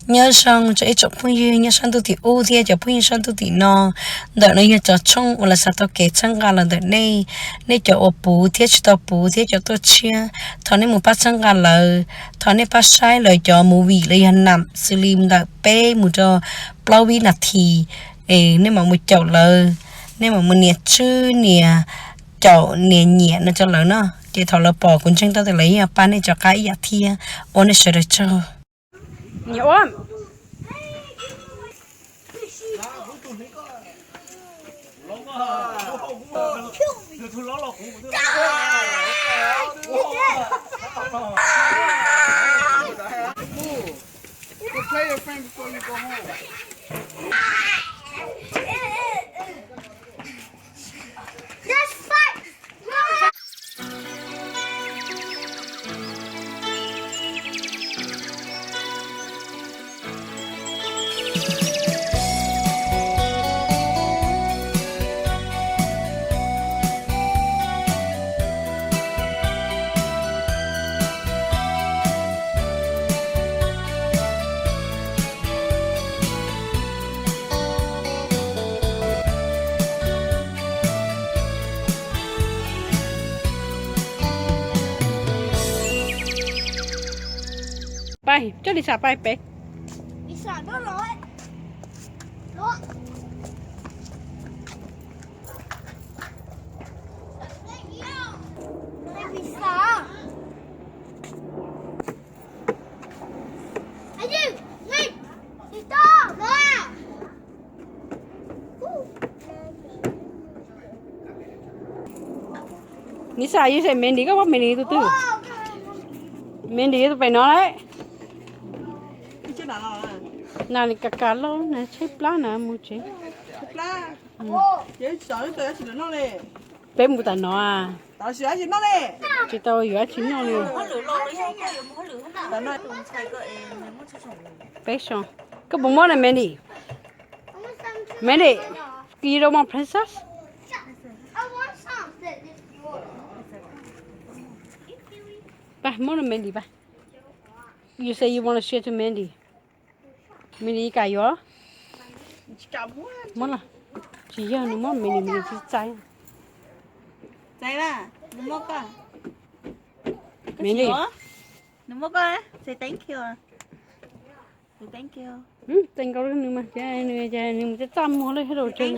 Nyob zoo rau ib tsoom phooj ywg nyob sab ntuj tim ub thiab cov phooj ywg sab ntuj tim no. Ntawm no yog cov tshooj uas lawv xav tau kev txhawb nqa los ntawm nej, nej cov uas puv thiab tsis tau puv thiab cov tuaj tshiab, thov nej mus pab txhawb nqa lawv, thov nej pab saib lawv cov movie los yog nam xws li ntawm peb mus rau plaub vib nas this, es nej mam mus caum lawv, nej mam mus nias tswb nias caum nias nyiam no rau lawv no, ces thaum lawv pom kuv ntseeg tau tias lawv yeej yuav pab nej rov qab ib yam thiab. Ua nej sawv daws tsaug. Niam ua. Pais, coj Lisa pais pem. Nws xav yus xav Mandy, koj pom Mandy tus twg? Mandy tus pem no lawm. Na, nws kav kav loj na, tshaib plab na, mus tsev. Peb mus tam no. Tsis tau yuav dab tsi noj li. Peb so. Koj puas mob na Mandy? Mandy, you don't want princess? Pab, mob na Mandy pab. You say you want to share to Mandy. Mandy kam yuav. Mob los? Tsis yog nws mob Mandy, Mandy tsis txais. Mandy. Thank you, nws mas, nws, nws mus txaj muag lawm, hais rau tsev.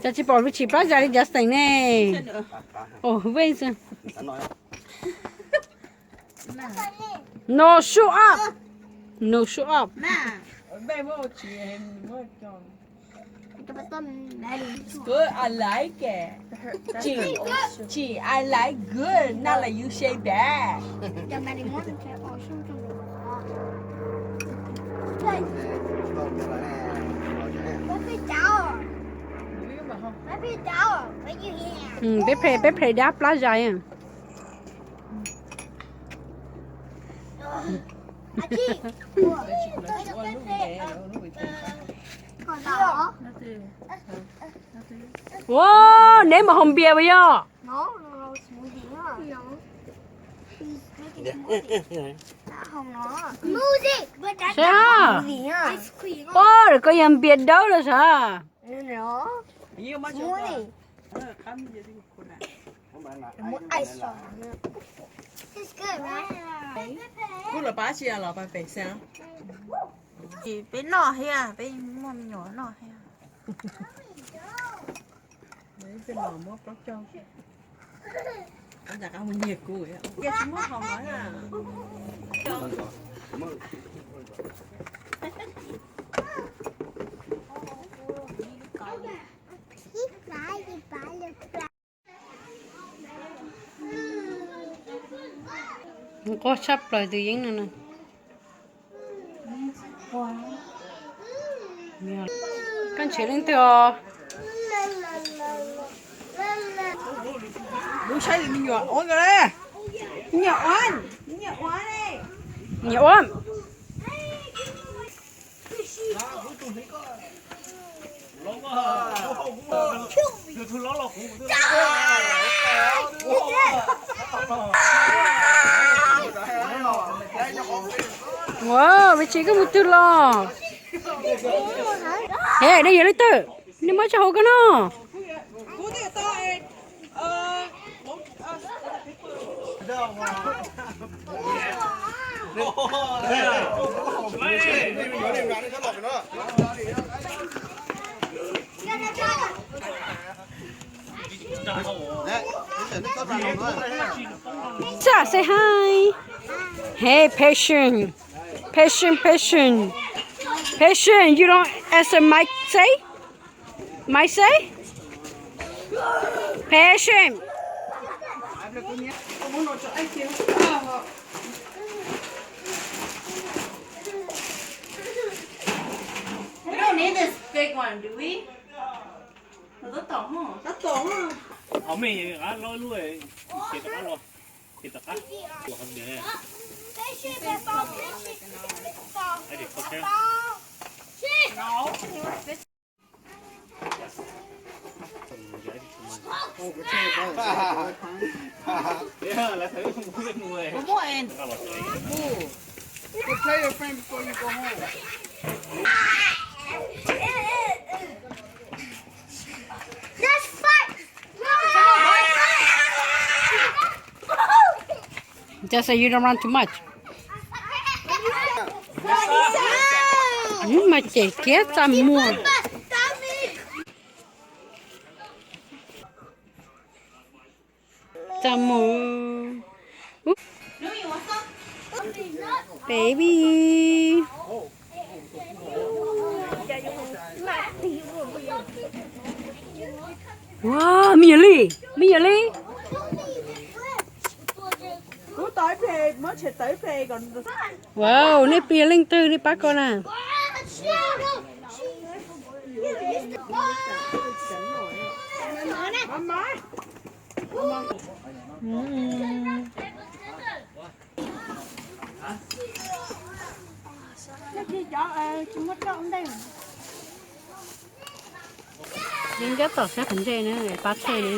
Cas tsis pom lub tshis plab zais li Justin ne? Ov, vej xwb. No show up. No show up. Good, I like it. Chỉ, chỉ I like good, not like you say bad. Peb phem, peb phem dab plab zais. Ua, neb mas haus npias puas yog? Saib ha. Pog, koj yog npias dawb los sav. Kuv los pab tsis los pab pem xwb. Peb noj thiab, peb muaj me nyuam noj thiab. Peb los muab plaub caug. Ua cas qab mus nyiag kuv, ua cas tsis muab hauv no na. Nquag tshaj plaws tus yeeb no na. Koj nrhiav leej twg os? Lub saib me nyuam ua, me nyuam ua, me nyuam ua. Wow, Vij Tsis koj mus twg los? He, nej yog leej twg? Nej muab tso hauv koj no. Sir, say hi. Hey, patient. Patient, patient. Patient, you don't answer mic say? Mic say? Patient. We don't need this big one, do we? Tab tom, tab tom. Ov, mej qab lob lub, ces rov qab los, ces rov qab. Go play your friend before you go home. Just say you don't run too much. Mas ces kiag txaj muag. Txaj muag. Baby. Wow, me nyuam li, me nyuam li. Wow, nej plig leej twg nej pab ko na? Yeej tab tom saib qhov ntse na, pab tshej na.